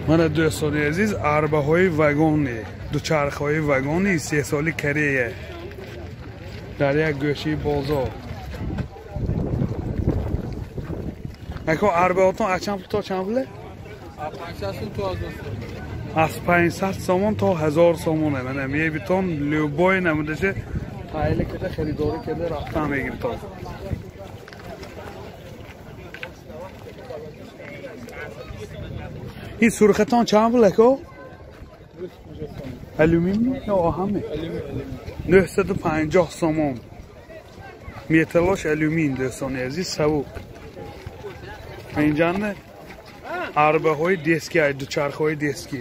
Мана дӯстони азиз, арбаҳои вагони, дучархаҳои вагони истеҳсоли Корея дар як гӯшаи бозор. Ако арбаҳотон аз чанд пул то чанд пуле? Аз 500 сомон то 1000 сомоне. Мана мебитон любой намудаша тайла карда харидорӣ карда рафтан мегиритон. Ин сурхатон чанд пул ако? Алюминий ё оҳан? 950 сомон. Металлош алюмин дӯстони азиз, савук. Инҷанда арбаҳои дески, дучархаҳои дески.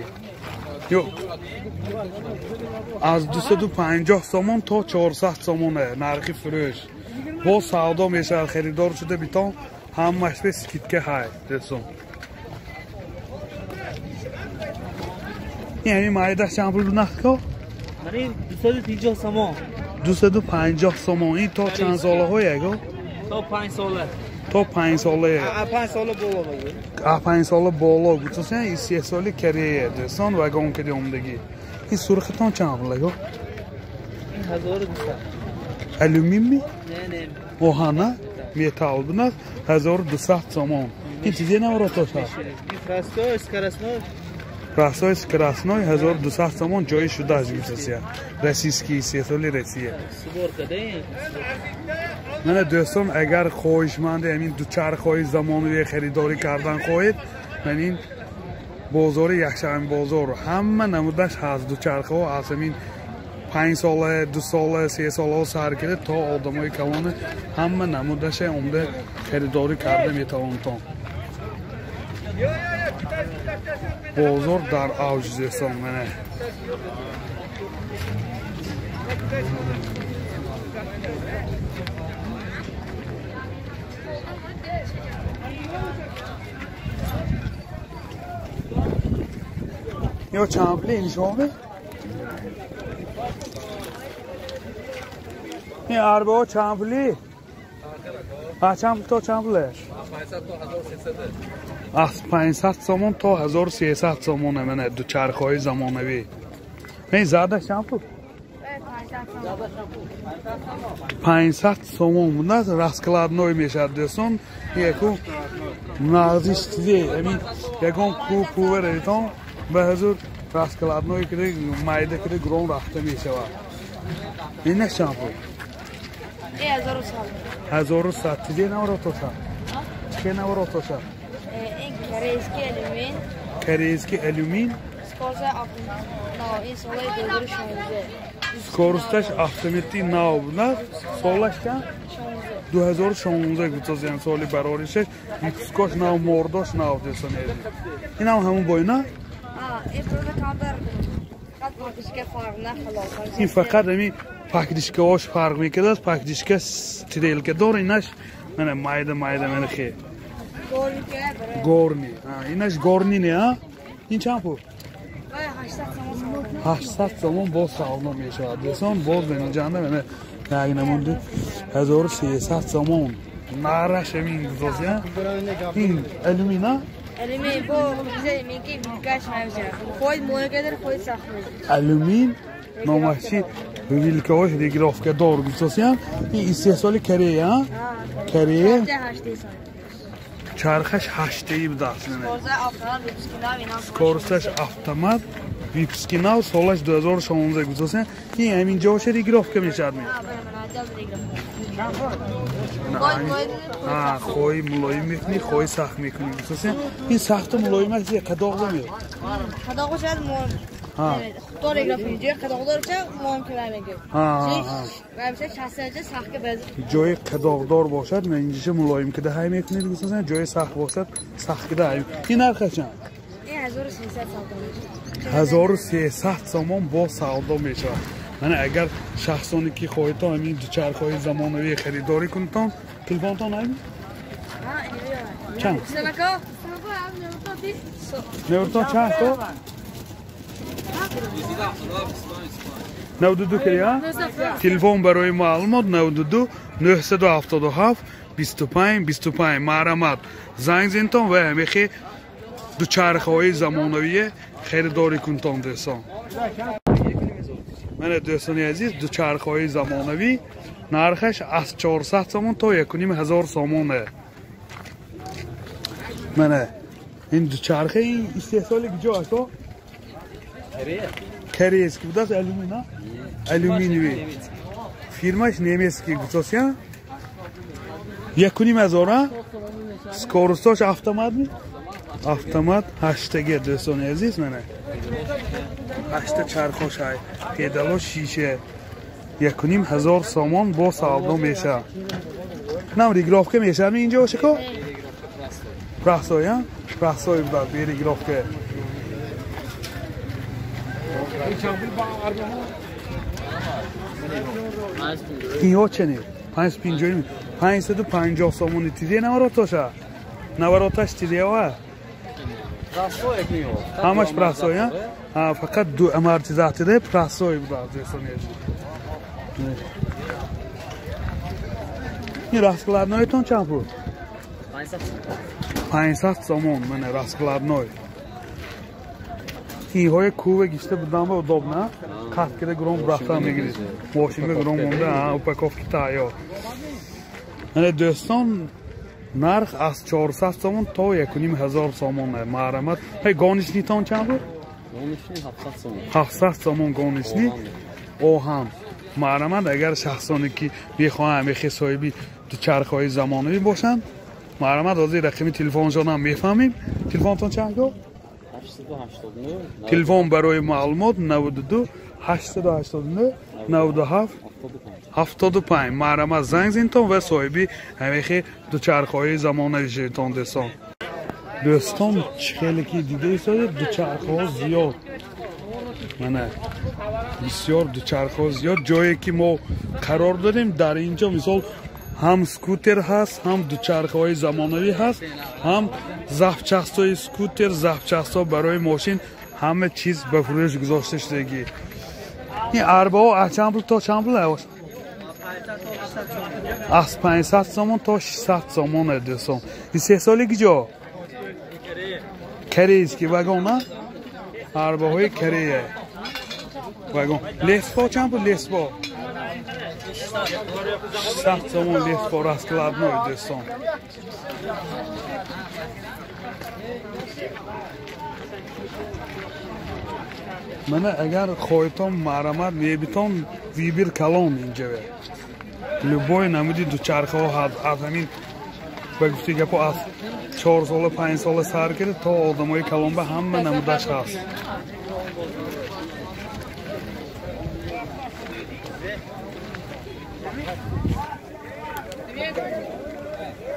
Ё аз 250 сомон то 400 сомоне нархи фурӯш. Боз савдо мешавад, харидор шуда битон, ҳамааш бе скидка ҳай дӯстон. Ин ҳамин майдаш чанд пул нарх ко? Ман 250 сомон. 250 сомон. Ин то чанд солаҳое ако? То 5 сола. То 5 сола. А 5 сола боло мегӯ. А 5 сола боло гуфтан, ин 3 соли Корея дӯстон, вагон кади омдагӣ. Ин сурхатон чанд пул ако? Ин 1200. Алюминий? Не, не. Оҳана? Металл бинах 1200 сомон. Ин чизе навротоша? Ин простой, скоростной. Простой скоростной 1200 сомон ҷои шудааст гуфтасия. Российский истеҳсоли Россия. Сборка да? Мана дӯстон, агар хоҳишманди ҳамин дучархҳои замонавӣ харидорӣ кардан хоҳед, ман ин бозори якшанбе бозор ҳама намудаш ҳаст. Дучархаҳо аз ҳамин 5 сола, 2 сола, 3 солаҳо сар карда то одамои калона ҳама намудаша омда харидорӣ карда метавонтон. Бозор дар авҷ дӯстон, мана. Ё чанд пули ин шумо? Ин арбаҳо чанд пули? А чанд пул то чанд пуле? Аз 500 сомон то 1300 сомоне. Мана дучархаҳои замонавӣ. Ин задаш чанд пул? 500 сомон будааст, раскладной мешавад дӯстон. Яку нағзиш чизе, ҳамин ягон кӯ равитон ба ҳазур раскладной кида майда кида гром рафта мешавад. Инаш чанд пул? 1100. Чизе навротоша? Чизе навротоша? Ин корейский алюмин. Корейский алюмин? Скорость нав, ин солаи 2016. Скоросташ автомати нав будааст. Солаш чанд? 2016 гуфтозиям соли бароришаш. Выпускош нав, мордош нав дӯстони азиз. Ин ҳам ҳамон бойна? Ин просто камтар фақат покрышка фарқ на халос. Ин фақат ҳамин покрышкаҳош фарқ мекардааст. Покрышка стрелка дор, инаш мана майда майда мана хе. Горни. Инаш горни не, а? Ин чанд пул? 800 сомон боз савдо мешавад. Дӯстон, боз бинҷанда мана як намуди 1300 сомон. Нараш ҳамин гузозия. Ин алюмин, а? Алюмин бо бизе минки вилкаш намешавад. Хоҳед моя кадар, хоҳед сахт. Алюмин номаши вилкаҳош регировка дор гуфтосиям. Ин истеҳсоли Корея, а? Корея. Чархаш 8 будааст. Скоросташ автомат, выпуски нав, солаш 2016 гуфтосиям. Ин ҳамин ҷоша регировка мешавад. Хоҳи мулоим мекунӣ, хоҳи сахт мекунӣ гуфтосиям. Ин сахту мулоимаш зе қадоғ замеяд. Қадоғ шояд худдор регировка, ҷои қадоғдор ча муоим кунам мегӯ. Ҷои қадоғдор бошад, ман инҷиша мулоим кида ҳай мекунед гуфтосиям, ҷои сахт бошад, сахт кида ҳай. Ин нархаш чанд? 1300 сомон боз савдо мешавад. Мана агар шахсоне ки хоҳедтон ҳамин дучархаҳои замонавӣ харидорӣ кунедтон, телефонтон ҳамин? Чанд? Невртон чанд то? 92 кери, а? Телефон барои маълумот 92 977 25 25. Марамат занг зинтон ва ҳамихи дучархаҳои замонавие харидорӣ кунтон дӯстон. Мана дӯстони азиз, дучархаҳои замонавӣ нархаш аз 400 сомон то 1500 сомоне. Мана ин дучарха ин истеҳсоли куҷо аст? Корейский будааст, алюминий, алюминиевый. Фирмаш немецкий гуфтосия. 1500, скоросташ автомат ми? Автомат 8-ге дӯстони азиз, мана. 8 чархош ай, педало шише. 1500 сомон бо савдо мешавад. Нам регировка мешавад инҷо ошико? Простой, а? Простой будааст, бе регировка. Инҳо ченед? 550 550 сомони тизе наворотоша? Навороташ тизева? Ҳамаш простой, а? Фақат ду амортизатори простой будааст дӯстони азиз. Ин раскладнойтон чанд пул? 500 сомон, мана раскладной. Инҳои куве гишта будан ба удобно, қат кида гуром рафтан мегирид. Мошинга гуром монда, упаковки тайёр. Мана дӯстон, нарх аз 400 сомон то 1500 сомон. Марамат. Ҳай гонишнитон чанд буд? Гонишни 700 сомон. 700 сомон гонишни оҳан. Марамат агар шахсоне ки мехоҳанд ҳамихи соҳиби дучархаҳои замонавӣ бошанд, марамат ҳозир рақами телефоншонам мефаҳмем. Телефонтон чанд го? 889. Телефон барои маълумот 92 889 97 75. Марамат занг зинтон ва соҳиби ҳамихи дучархаҳои замонавӣ шавитон дӯстон. Дӯстон, чӣ хеле ки дида истодед, дучархаҳо зиёд. Мана бисёр дучархаҳо зиёд. Ҷое ки мо қарор дорем дар инҷо мисол ҳам скутер ҳаст, ҳам дучархаҳои замонавӣ ҳаст, ҳам запчастҳои скутер, запчастҳо барои мошин, ҳама чиз ба фурӯш гузошта шудагӣ. Ин арбаҳо аз чанд пул то чанд пул? Аз 500 сомон то 600 сомон дӯстон. Ин сесоли куҷо? Корейский вагон, а? Арбаҳои Корея. Вагон. Леспо чанд пул? Леспо 600 сомон леспо раскладной дӯстон. Мана агар хоҳитон марамат мебитон вибир калон инҷаве. Любой намуди дучархаҳо аз ҳамин ба гуфти гапо аз 4 сола 5 сола сар карда то одамои калонба ҳама намудаш ҳаст.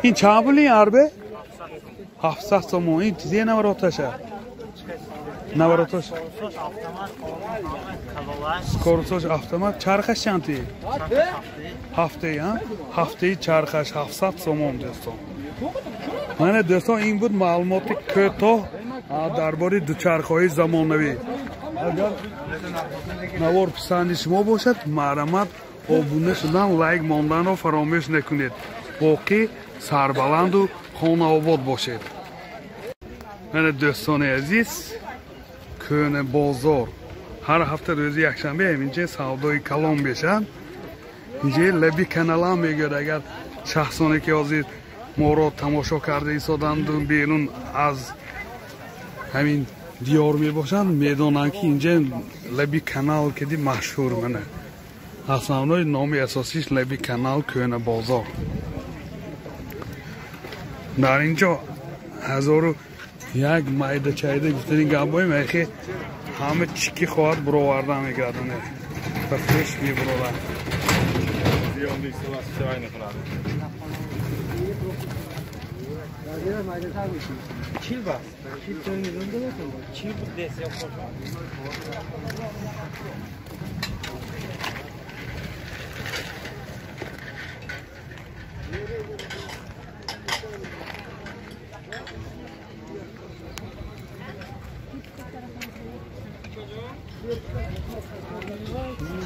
Ин чанд пул ин арбе? 700 сомон. Ин тизе навороташа? Навороташ? Скоросташ автомат. Чархаш чанд ти? Ҳафтаи, а? Ҳафтаи чархаш 700 сомон дӯстон. Мана дӯстон, ин буд маълумоти кӯтоҳ дар бораи дучархаҳои замонавӣ. Агар навор писанди шумо бошад, марамат обуна шудан, лайк монданро фаромӯш накунед. Боқӣ сарбаланду хонаобод бошед. Мана дӯстони азиз, кӯна бозор ҳар ҳафта рӯзи якшанбе ҳаминҷа савдои калон мешавад. Инҷа лаби каналам мегӯяд. Агар шахсоне ки ҳозир моро тамошо карда истоданду берун аз ҳамин диёр мебошанд, медонанд ки инҷа лаби канал кади машҳур. Мана основной номи асосиш лаби канал кӯна бозор. Дар инҷо 1001 майда чайда гуфтани гапҳои мехи ҳама чӣ ки хоҳад буроварда мегарданд, ба фурӯш мебуроранд.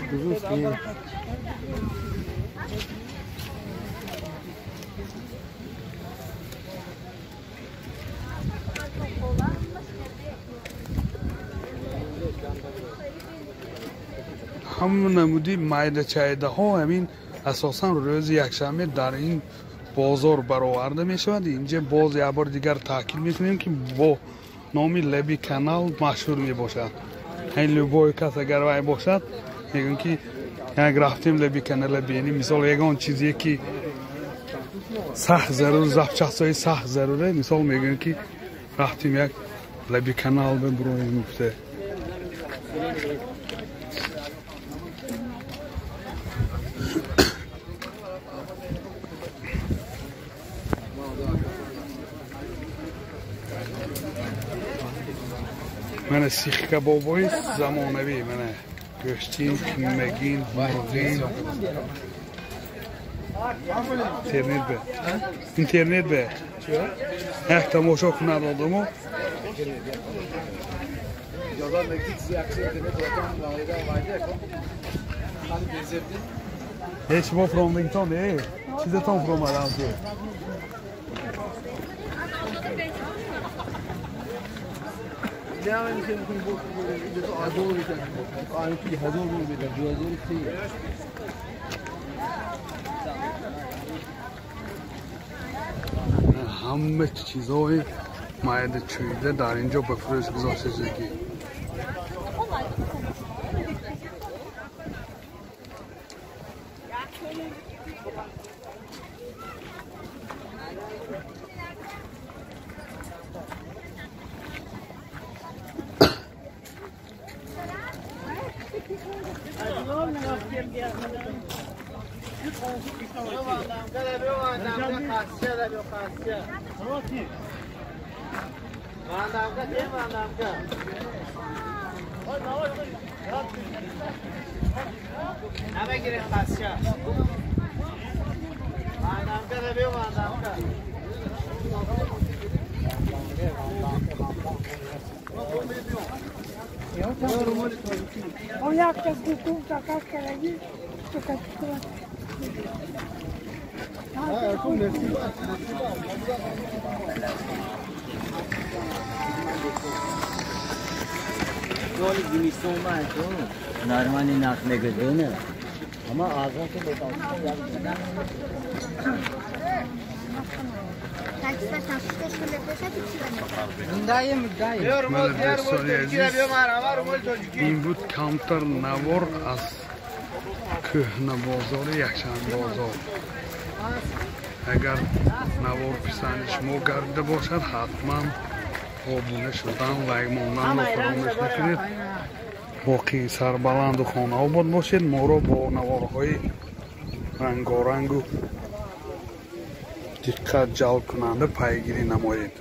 Ҳама намуди майдачайдаҳо ҳамин асосан рӯзи якшанбе дар ин бозор бароварда мешавад. Инҷа боз як бор дигар таъкид мекунем, ки бо номи Лаби канал машҳур мебошад. Ҳамин любой кас агар вай бошад, мегӯем ки як рафтем Лаби канала бинем, мисол ягон чизе ки сахт зарур, запчастҳои сахт заруре, мисол мегӯем ки рафтем як Лаби канал бибуроем гуфта. Мана сих кабобои замонавӣ, мана гӯштин, қиммагин, мурғин. Интернет бе. Интернет бе. Як тамошо кунад одамо. Ҳеч мо фромдагитон, чизатон фромадам ки? Ҳама чизҳои майда чӯида дар ин ҷо ба фурӯш гузошта шудагӣ. Нормальный нарх мегӯяд, ама азон ки ин буд камтар навор аз кӯҳнабозори Якшанбозор. Агар навор писанди шумо гардида бошад, ҳатман обуна шудан, лайк монданро фаромӯш накунед. Боқӣ сарбаланду хонаобод бошед. Моро бо наворҳои рангорангу диққат ҷалбкунанда пайгирӣ намоед.